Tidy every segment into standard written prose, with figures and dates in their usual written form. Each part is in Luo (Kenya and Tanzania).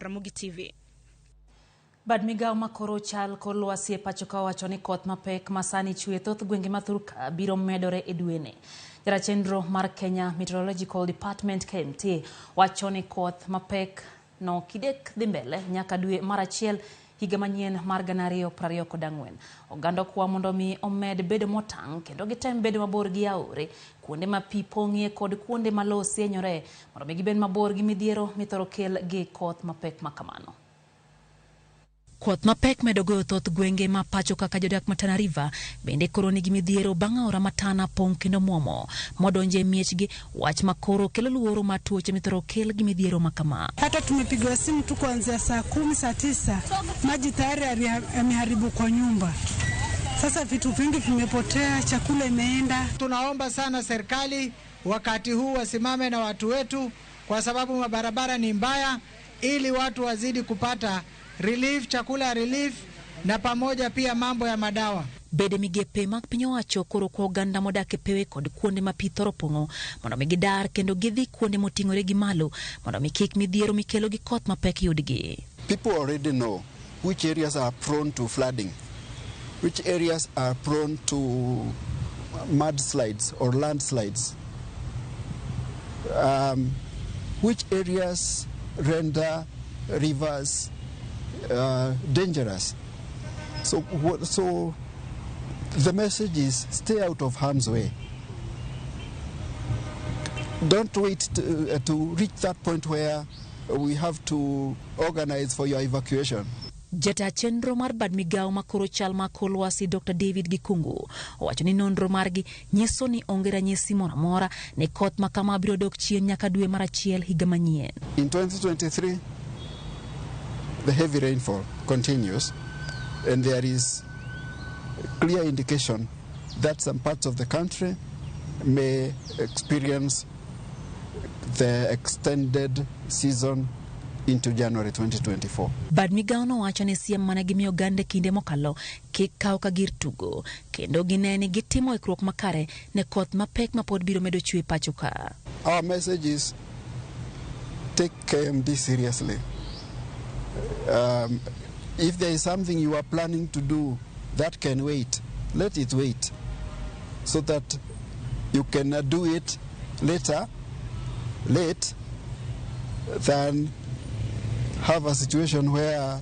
Ramogi TV. Bad migao makoro chal kor lwasi e pacho ka owacho ni koth mapek ma sani chwe thoth gwenge ma thurka biro medore e dweni. Jara chenro mar Kenya Meteorological Department KMT wacho ni koth mapek no kidek dhi mbele nyaka dwe mar achiel higa manyien mar 2024. Oganda okwa mondo mi omed bedo motang' kendo gitem bedo mabor gi aore, kuonde ma pi pong'ie kod kuonde ma lowo sienyore mondo mi gibed mabor gi midhiero mithoro kel gi koth mapek ma kamano. Koth mapek medo goyo thoth gwenge ma pacho kaka jodak ma Tana River bende koro nigi midhiero bang' aora ma Tana pong' kendo muomo modonjo e miechgi, wach ma koro kelo luoro mar tuoche mithoro kel gi midhiero ma kama. Hata tumepigiwa simu tu kuanzia saa 10, saa 9, maji tayari yameharibu kwa nyumba. Sasa vitu vingi vimepotea, chakula imeenda. Tunaomba sana serikali wakati huu wasimame na watu wetu, kwa sababu mabarabara ni mbaya, ili watu wazidi kupata relief, chakula relief, na pamoja pia mambo ya madawa. Bede migepe mag piny owacho koro kwa oganda modak e pewe kod kuonde ma pi thoro pong'o mondo mi gidar kendo gidhi kuonde moting'ore gi malo mondo mi kik midhiero mikelo gi koth mapek yudgi. People already know which areas are prone to flooding, which areas are prone to mudslides or landslides, which areas render rivers dangerous. So the message is stay out of harm's way. Don't wait to reach that point where we have to organize for your evacuation. Jata chenro mar bad migao makoro chal mar kor lwasi Dr. David Gikungu owacho ni nonro margi nyiso ni onge ranyisi moro amora ni koth ma kama biro dok chien nyaka dwe mar achiel higa manyien. In 2023, the heavy rainfall continues, and there is clear indication that some parts of the country may experience the extended season into January 2024. Bad migao no wacho ni siem mane gimiyo oganda e kinde mokalo kik kaw ka gir tugo kendo gine ni gitimo ikruok makare ne koth mapek ma pod biro medo chwe pacho ka. Our message is take KMD seriously. If there is something you are planning to do that can wait, let it wait so that you can do it later, late, than have a situation where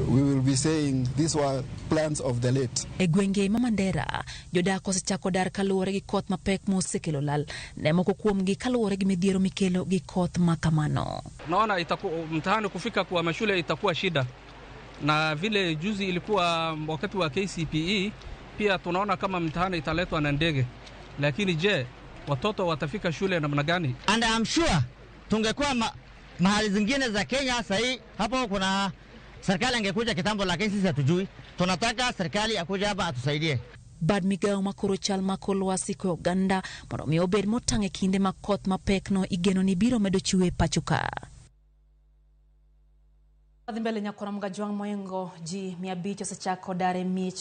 we will be saying these were plans of the late. E gwenge ma Mandera, jodak osechako dar kaluwore gi koth mapek mosekelo lal ne moko kuomgi kaluwore gi midhiero mikelo gi koth ma kamano. Naona mtihani kufika kwa mashule itakuwa shida, na vile juzi ilikuwa wakati wa KCPE pia tunaona kama mtihani italetwa na ndege, lakini je, watoto watafika shule namna gani? And I'm sure tungekuwa mahali zingine za Kenya sahii hapo kuna serikali angekuja kitambo, lakini sisi hatujui. Tunataka serikali akuja hapa atusaidie. Bad migao makoro chal mar kor lwasi kwayo oganda mondo mi obed motang' e kinde ma koth mapek no igeno ni biro medo chwe pacho ka. Dhi mbele nyakwara Mgajwang' moingo ji 500 osechako dar e miech.